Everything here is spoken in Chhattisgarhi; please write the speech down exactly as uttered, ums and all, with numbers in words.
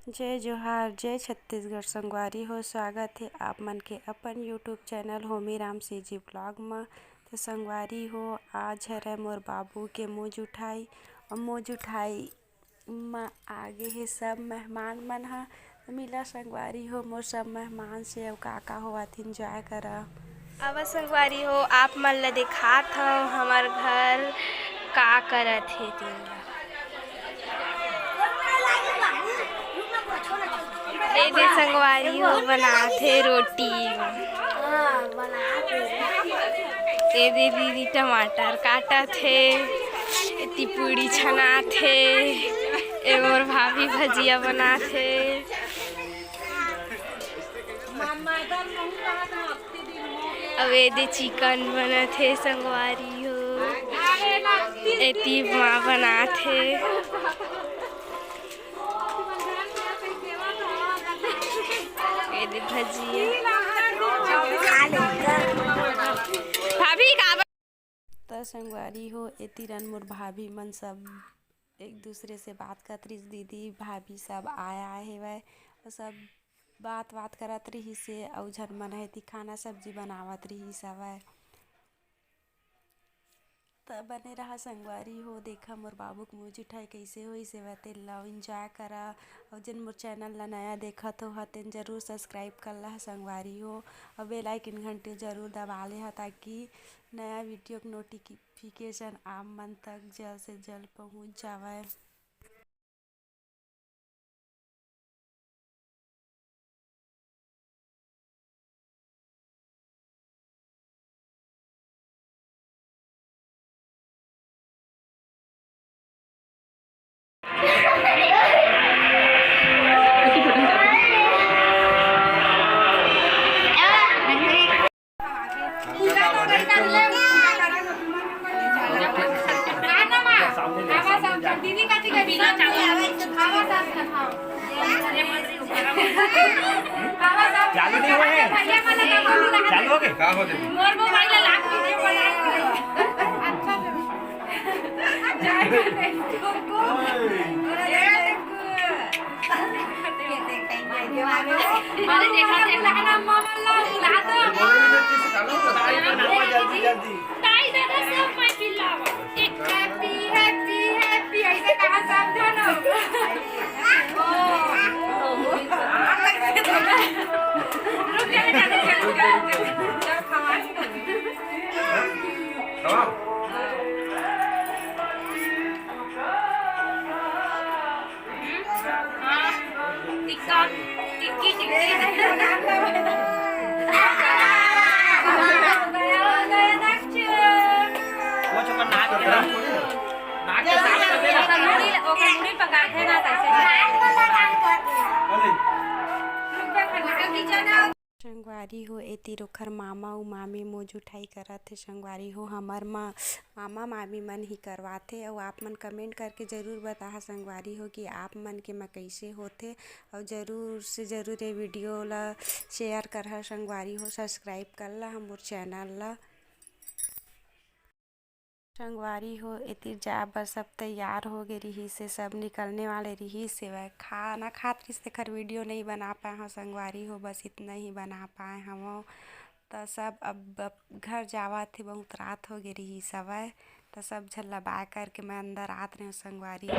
जय जोहार, जय छत्तीसगढ़ संगवारी हो। स्वागत हे आप मन के अपन YouTube channel Homi Ram CG blog म। तो संगवारी हो, आज हरे मोर बाबू के मुँह जुठाई। और मुँह जुठाई म आगे हे सब मेहमान मन ह। तो मिला संगवारी हो मोर सब मेहमान से, अउ का का होवत एंजॉय करा। अब संगवारी हो, आप मन ल दिखात हव हमर घर का करत हे तेन ल। ए दे संगवारी हो, बनात हे रोटी। ए दे दीदी टमाटर काटत हे, एती पूड़ी छनात हे, ए मोर भाभी भजिया बनात हे। अउ ए दे चिकन बनत हे संगवारी हो, एती माँ बनात हे। ए दे भजिया। भाभी का त संगवारी हो, एती रन मोर भाभी मन सब एक दूसरे से बात करत रिहिस, दीदी भाभी सब आया हेवय, अउ सब बात बात करत रिहिस हे, अउ झन मन ह एती खाना सब्जी बनावत रिहिस हवय। त बने रहा संगवारी हो, देखा मोर बाबू के मुँह जुठाई कइसे होइस हवय, तेन ल एंजॉय करा। अउ जेन मोर चैनल ल नया देखत हो ह, तेन जरूर सब्सक्राइब कर ला संगवारी हो, अउ बेल आइकन घंटी जरूर दबा ले ह, ताकि नया वीडियो के नोटिफिकेशन आप मन तक जल्द से जल्द पहुँच जावय। चालू नहीं हुए हैं। चालू हो गए? का हो जाए? मोर मोबाइल ला लाख वीडियो बना। अच्छा से। अरे देखा, देखा। जल्दी, जल्दी। ताई दादा सब मैं चिल्लावा। एक हैप्पी, हैप्पी, हैप्पी, ऐसे कहाँ समझो ना? ओ, ओ, ओ। रुक जा, रुक जा, रुक जा, रुक जा। हाँ, टिक्का, टिक्की, टिक्की। वो जो नाक के, नाक के साफ कर देना। ओकर मुड़ी, ओकर मुड़ी पका के ना, कैसे? संगवारी हो, एती ओखर मामा अउ मामी मुँह जुठाई करत हे। संगवारी हो, हमर म मामा मामी मन ही करवाथे। अउ आप मन कमेंट करके जरूर बताहा संगवारी हो कि आप मन के म कइसे होथे। अउ जरूर से जरूर ये वीडियो ला शेयर करहा संगवारी हो, सब्सक्राइब कर ला हमर चैनल ला। संगवारी हो, एती जाए बर सब तैयार हो गे रिहिस हे, सब निकलने वाले रिहिस हे। वह खाना खात रिहिस, तेखर वीडियो नइ बना पाए हव संगवारी हो, बस इतना ही बना पाए हवं। त सब अब, अब घर जावत हे, बहुत रात हो गे रिहिस हवय। त सब झन ला बाय करके मैं अंदर आत रहेंव संगवारी हो।